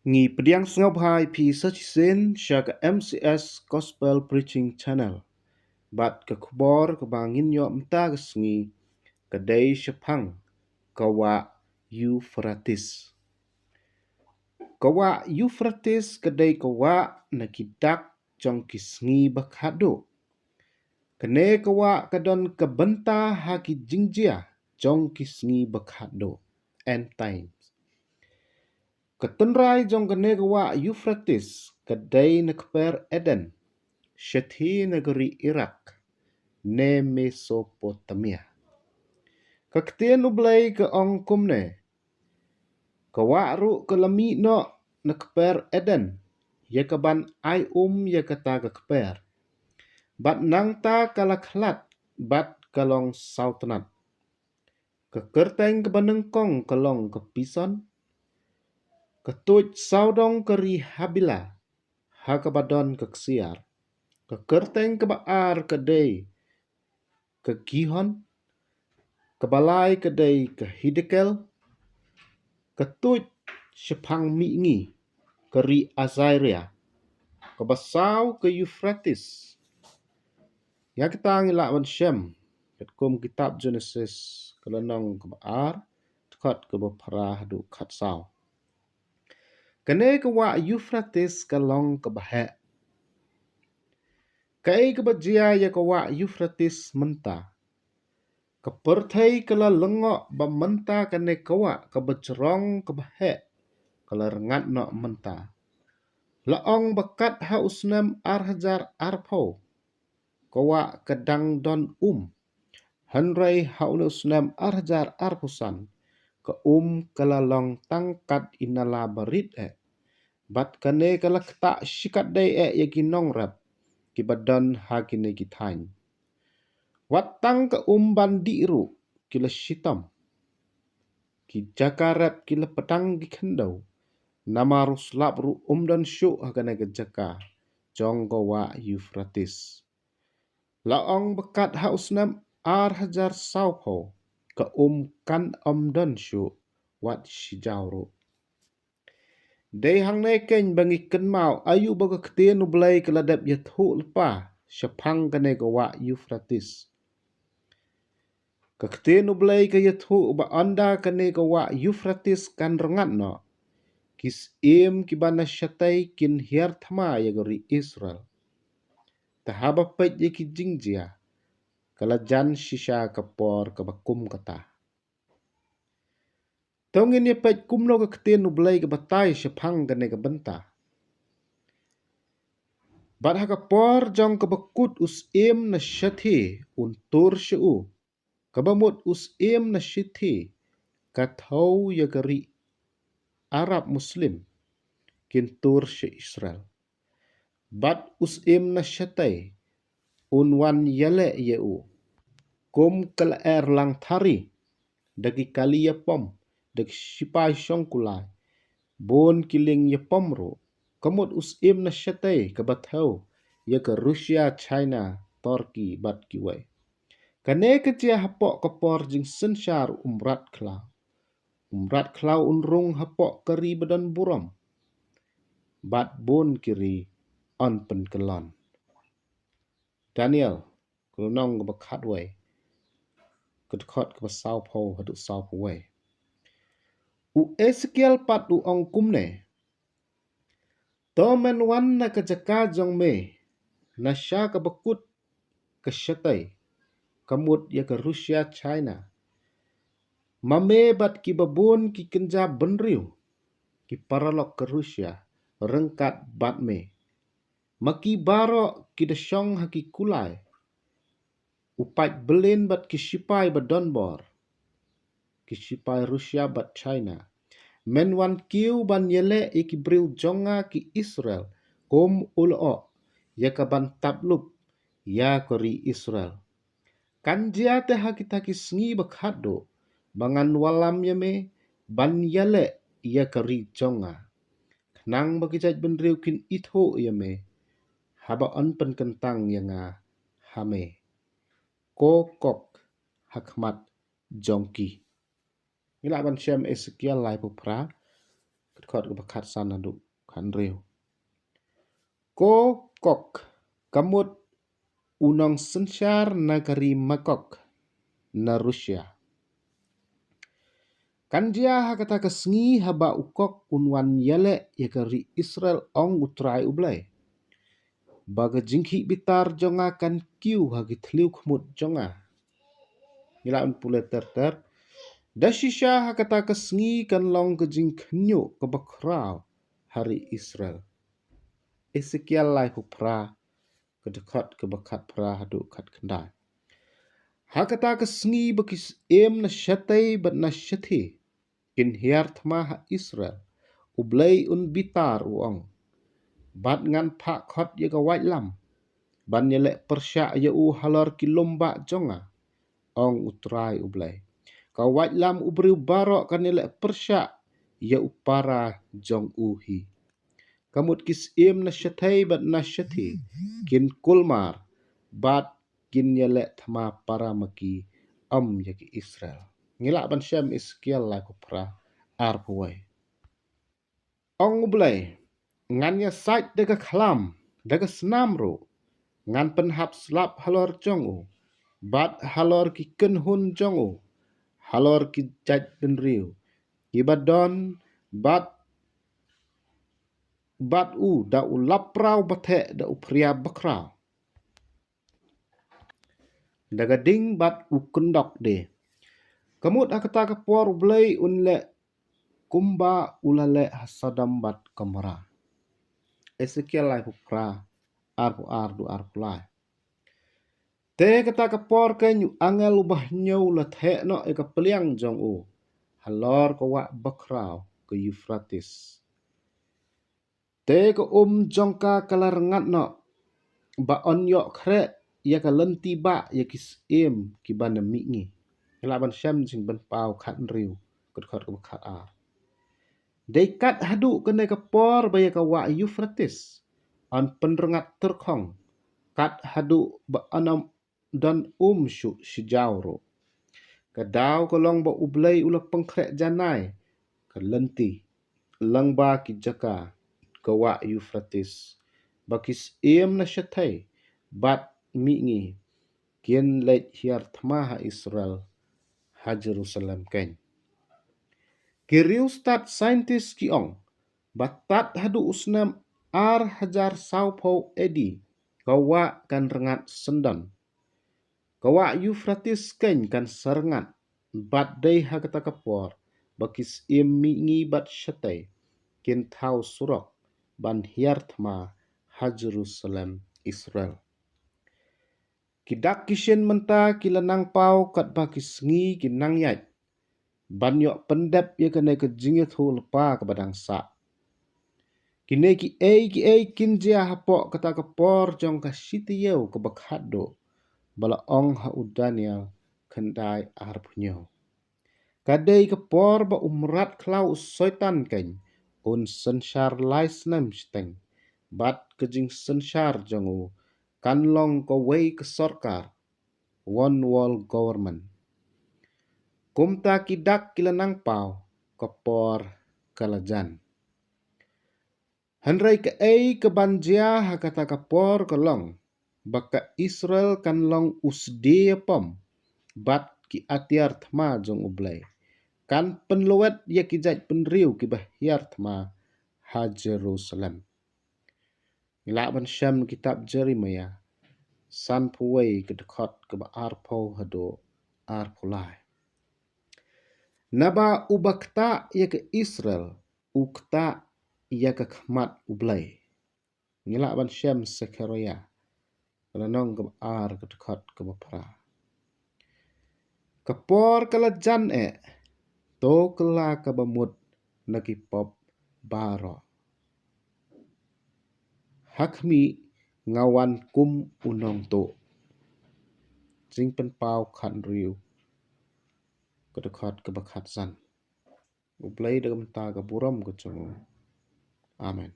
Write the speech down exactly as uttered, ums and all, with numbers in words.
Ngi pdiang sngewbha ïa phi sa shisien sha ka M C S Gospel Preaching Channel. Bad ka khubor kaba ngin ïoh mynta ka sngi ka dei shaphang ka wah Euphrates. Ka wah Euphrates ka dei ka wah na ki dak jong ki sngi ba khatduh. Kane ka wah ka don ka bynta ha ki jingjia jong ki sngi ba khatduh, end times. Ka tynrai jong kane ka wah Euphrates ka dei na kper Eden, shathie na ka ri Iraq, ne Mesopotamia. Ka ktien U Blei ka ong kumne: Ka wah ruh ka la mih noh na kper Eden, ïa kaban ai um ïa kata ka kper, bad nangta ka la khlad bad ka long sawtnat. Ka kyrteng kaba nyngkong ka long ka Pison. Ka tuid sawdong ka ri Habila, ha kaba don ka ksiar. Ka kyrteng kaba ar ka dei ka Gihon. Kaba lai ka dei ka Hiddekel. Ka tuid shaphang mihngi ka ri Assyria. Kaba saw ka Euphrates. Ïa kata ngi lah ban shem katkum kitab Genesis ka lynnong kaba ar, dkhot kaba phra haduh khatsaw. Kane ka wah Euphrates ka long kaba heh. Kaei kaba jia ïa ka wah Euphrates mynta? Ka pyrthei ka la lyngngoh ba mynta kane ka wah kaba jrong kaba heh ka la rngat noh mynta. La ong ba kat ha u snem ar hajar arphew ka wah ka dang don um. Hynrei ha une u snem ar hajar arphew san ka um ka la long tang kat i nala barit eh. Bad kane ka la ktah shikatdei eh ïa ki nongrep kiba don ha kine ki thaiñ. Wat tang ka um ban dih ruh ki la shitom. Ki jaka rep ki la pdang ki khyndew. Namar u slap ruh um don shuh ha kane ka jaka jong ka wah Euphrates. La ong ba kat ha u snem ar hajar sawphew ka um kan ym don shuh wat shi jaw ruh. Dei hangne keiñ ba ngi kynmaw aïu ba ka ktien U Blei ka la dep ïathuh lypa shaphang kane ka wah Euphrates. Ka ktien U Blei ka ïathuh ba ynda kane ka wah Euphrates kan rngat noh, ki syiem kiba na shatei kin hiar thma ïa ka ri Israel. Te haba peit ïa ki jingjia, ka la jan shisha ka por kaba kum kata. To ngin ïa peit kumno ka ktien U Blei ka batai shaphang kane ka bynta. Bad ha ka por jong kaba kut u syiem na shathie un tur sha u, kaba mut u syiem na shathie ka thew ïa ka ri Arab Muslim kin tur sha Israel. Bad u syiem na shatei un wan ïaleh ïa u kum ka lyer langthari, da ki kali ïapom, da ki shipai shongkulai, bun ki lieng ïapom ruh. Ka mut u syiem na shatei kaba thew ïa ka Russia, China, Turkey bad kiwei. Kane ka jia hapoh ka por jingsynshar u mrad khlaw. U mrad khlaw un rung hapoh ka ri ba don burom, bad bun ki ri yn pynkyllon. Daniel ka lynnong kaba khatwei, ka dkhot kaba sawphew haduh sawphew wei. U Esekiel pat u ong kumne: To men wan na ka jaka jong me, na sha kaba kut ka shatei, ka mut ïa ka Russia, China, ma me bad kiba bun ki kynja bynriew, ki paralok ka Russia, ryngkat bad me, ma ki baroh ki da shong ha ki kulai, u paid byllien bad ki shipai ba don bor, ki shipai Russia bad China. Men wan kiew ban ïaleh ïa ki briew jong nga ki Israel, kum u lyoh ïa ka ban tap lup ïa ka ri Israel. Kan jia te ha kita ki sngi ba khatduh ba ngan wallam ïa me ban ïaleh ïa ka ri jong nga, khnang ba ki jait bynriew kin ithuh ïa me, haba yn pynkyntang ïa nga ha me, ko kok ha khmat jong ki. Ngi lah ban shem Esekiel laiphew phra, Dkhot kaba khatsan haduh khathynriew. Ko Gog, ka mut u nongsynshar na ka ri Magog na Rusia. Kan jia ha kata ka sngi haba u Gog un wan ïaleh ïa ka ri Israel, ong U Trai U Blei, ba ka jingkhih bitar jong nga kan kiew ha ki thliew khmut jong nga. Ngi lah ban pule ter ter. Da shisha ha kata ka sngi kan long ka jingkhynñiuh kaba khraw ha ri Israel. Esekiel laiphew phra, ka dkhot kaba khatphra haduh khatkhyndai. Ha kata ka sngi ba ki syiem na shatei bad na shathie kin hiar thma ha Israel, U Blei un bitar, u ong. Bad ngan phah khot ïa ka waitlam ban ïaleh pyrshah ïa u halor ki lum bah jong nga, ong U Trai U Blei. Ka waitlam u briew baroh kan ïaleh pyrshah ïa u para jong u hi. Ka mut ki syiem na shatei bad na shathie kin kulmar bad kin ïaleh thma para ma ki, ym ïa ki Israel. Ngi lah ban shem Esekiel laiphew phra, arphew wei. Ong U Blei, ngan ïasaid da ka khlam, da ka snam ruh. Ngan pynhap slap halor jong u, bad halor ki kynhun jong u, halor ki jaitbynriew kiba don bad, bad u, da u lappraw batheh, da u phria bakhraw, da ka ding bad u kyndok de. Ka mut ha kata ka por U Blei un leh kumba u la leh ha Sodom bad Gomorrah. Esekiel laiphew phra, arphew ar haduh arphew lai. Te kata ka por keiñ u angel uba hynñiew u la theh noh ïa ka pliang jong u halor ka wah bakhraw ka Euphrates. Te ka um jong ka ka la rngat noh, ba yn ïoh khreh ïa ka lynti bah ïa ki syiem kiba na mihngi. Ngi lah ban shem Jingpynpaw khathynriew, ka dkhot kaba khatar. Dei kat haduh kane ka por ba ïa ka wah Euphrates yn pynrngat tyrkhong, kat haduh ba yn ym don um shuh shi jaw ruh. Ka daw ka long ba U Blei u la pynkhreh janai ka lynti lyngba ki jaka ka wah Euphrates, ba ki syiem na shatei bad mihngi kin leit hiar thma ha Israel, ha Jerusalem keiñ. Ki riewstad scientist ki ong ba tad haduh u snem ar hajar sawphew A D ka wah kan rngat syndon. Ka wah Euphrates keiñ kan sa rngat, bad dei ha kata ka por ba ki syiem mihngi bad shatei kin thaw surok ban hiar thma ha Jerusalem, Israel. Ki dak ki shin mynta ki la nang paw katba ki sngi ki nang ïaid ban ïoh pyndep ïa kane ka jingïathuhlypa kaba dang sah. Kine kiei kiei kin jia hapoh kata ka por jong ka shi taïew kaba khatduh, ba la ong ha u Daniel khyndai arphew hynñiew. Ka dei ka por ba u mrad khlaw u Soitan keiñ un synshar lai snem shiteng, bad ka jingsynshar jong u kan long kawei ka sorkar, one world government. Kumta ki dak ki la nang paw, ka por ka la jan. Hynrei kaei kaban jia ha kata ka por ka long ba ka Israel kan long u sdie pom bad ki atiar thma jong U Blei, kan pynlwet ïa ki jaitbynriew kiba hiar thma ha Jerusalem. Ngi lah ban shem kitab Jeremiah sanphew wei, ka dkhot kaba arphew haduh arphew lai. Naba uba ktah ïa ka Israel u ktah ïa ka khmat U Blei. Ngi lah ban shem Sekhariah, ka lynnong kaba ar, ka dkhot kaba phra. Ka por ka la jan eh, to kylla kaba mut na ki pop baroh. Ha khmih nga wan kum u nongtuh. Jingpynpaw khathynriew, ka dkhot kaba khatsan. U Blei da ka bynta ka burom ka jong u. Amen.